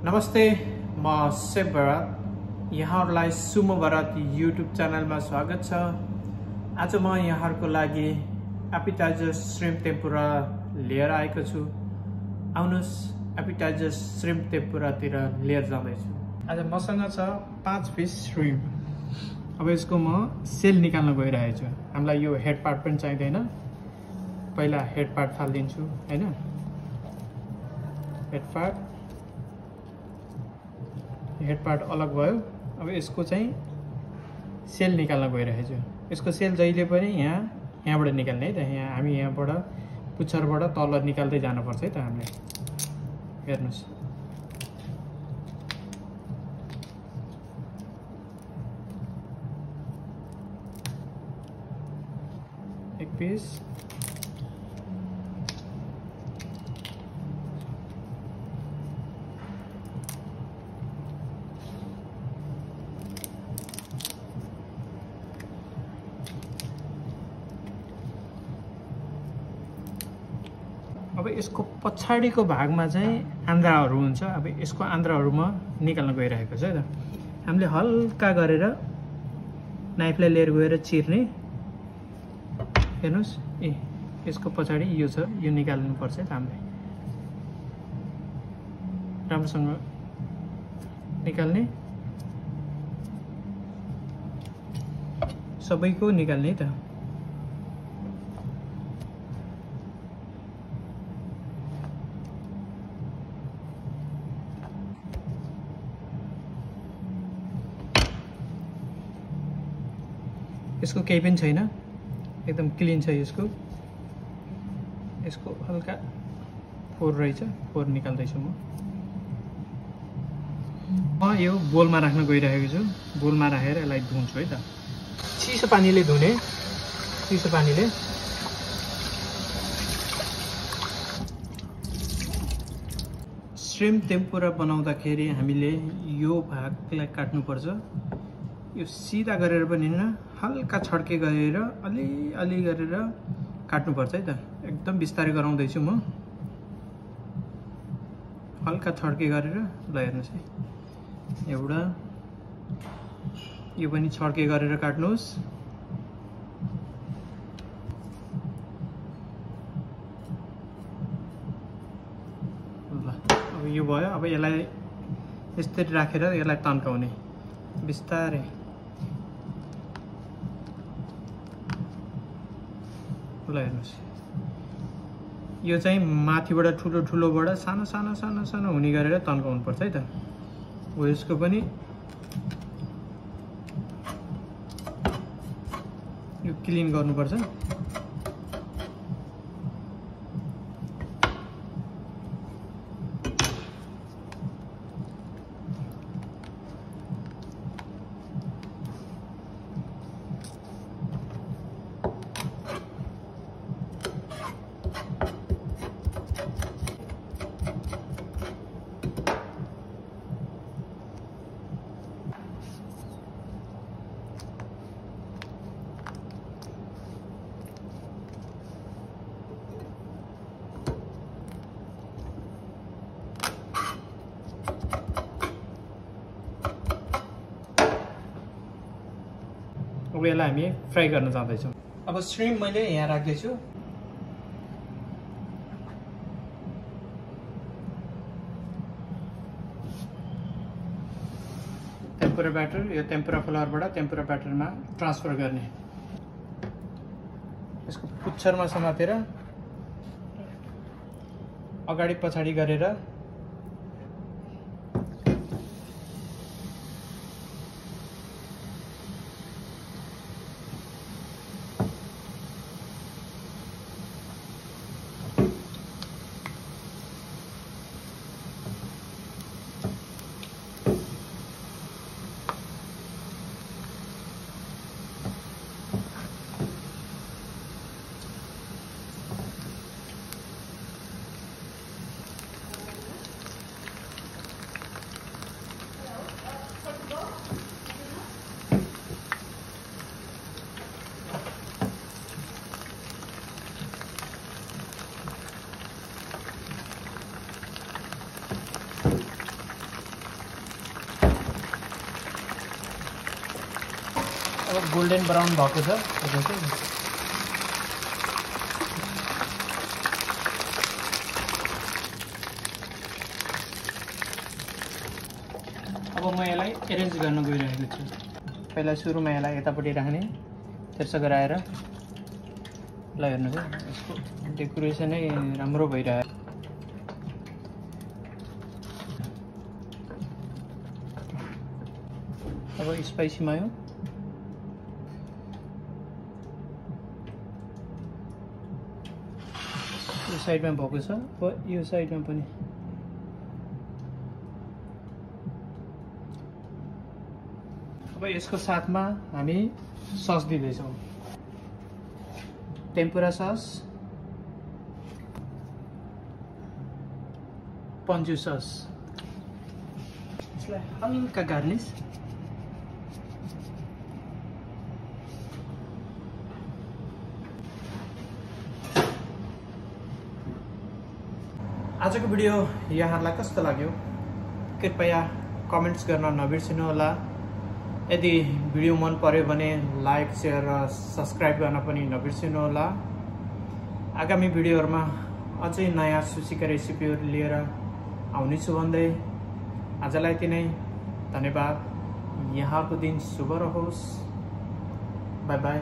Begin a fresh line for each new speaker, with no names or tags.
नमस्ते, म सेफ भरत। यहाँहरूलाई सुमो भरत युट्युब च्यानलमा स्वागत छ। आज म यहाँहरूको लागि एपिटाइजर श्रिम्प टेम्पुरा लिएर आएको छु। आउनुहोस् एपिटाइजर श्रिम्प टेम्पुरातिर लिएर जाँदैछु। आज मसँग छ 5 पिस श्रिम्प। अब यसको म सेल निकाल्न गइरहेको छु। हामीलाई यो हेड पार्ट पनि चाहिँदैन। पहिला हेड पार्ट फालिदिन्छु हैन। हेड पार्ट अलग भयो। अब यसको चाहिँ सेल निकाल्न गइरहेको छु। यसको सेल जहिले पनि यहाँबाट निकाल्ने है त। यहाँ हामी यहाँबाट पुच्छरबाट तल निकाल्दै जानुपर्छ है त हामीले। हेर्नुस्, एक पिस अब यसको पछाडिको भागमा चाहिँ आन्द्राहरू हुन्छ। अब यसको आन्द्राहरू म निकाल्न गइरहेको छु है त। हामीले हल्का गरेर नाइफलाई लिएर गएर चिर्ने। हेर्नुस्, यसको पछाडि यो छ, यो निकाल्नुपर्छ है त हामीले। राम्रोसँग निकाल्ने, सबैको निकाल्ने है त। यसको केही पनि छैन, एकदम क्लिन छ। यसको हल्का फोर रहेछ, फोर निकाल्दैछु म। यो बोलमा राख्न गइरहेको छु। बोलमा राखेर यसलाई धुन्छु है त। चिसो पानीले धुने, चिसो पानीले। श्रिम्प टेम्पुरा बनाउँदाखेरि हामीले यो भागलाई काट्नुपर्छ। यो सिधा गरेर पनि हैन, हल्का छड्के गरेर अलि गरेर काट्नुपर्छ है त। एकदम बिस्तारै गराउँदैछु म, हल्का छड्के गरेर। ल हेर्नुस् है, एउटा यो पनि छड्के गरेर काट्नुहोस्। ल अब यो भयो। अब यसलाई यसरी राखेर यसलाई तन्काउने बिस्तारै। ल हेर्नुहोस्, यो चाहिँ माथिबाट ठुलोबाट सानो हुने गरेर तन्काउनु पर्छ है त। हो यसको पनि यो क्लिन गर्नुपर्छ। अब यसलाई हामी फ्राई गर्न जाँदैछौँ। अब श्रिम्प मैले यहाँ राख्दैछु। टेम्पुरा ब्याटर, यो टेम्पुरा फ्लावरबाट टेम्पुरा ब्याटरमा ट्रान्सफर गर्ने। यसको पुच्छरमा समातेर अगाडि पछाडि गरेर अब गोल्डन ब्राउन भएको छ अब म यसलाई एरेन्ज गर्न गइरहेको छु। पहिला सुरुमा यसलाई यतापट्टि राख्ने, त्यसो गराएर ल हेर्नुहोस् है, यसको डेकोरेसनै राम्रो भइरहेको। अब स्पाइसी मायो, यो साइडमा भएको छ, अब यो साइडमा पनि अब यसको साथमा हामी सस दिँदैछौँ, टेम्पुरा सस, पन्जु सस, यसलाई हल्का गार्निस, आजको भिडियो यहाँहरूलाई कस्तो लाग्यो कृपया कमेन्ट्स गर्न नबिर्सिनु होला। यदि भिडियो मन पर्यो भने लाइक, शेयर र सब्स्क्राइब गर्न पनि नबिर्सिनु होला। आगामी भिडियोहरुमा अझै नयाँ सुशीका रेसिपीहरु लिएर आउनेछु भन्दै आजलाई यति नै। धन्यवाद। यहाँको दिन शुभ रहोस्। Bye bye.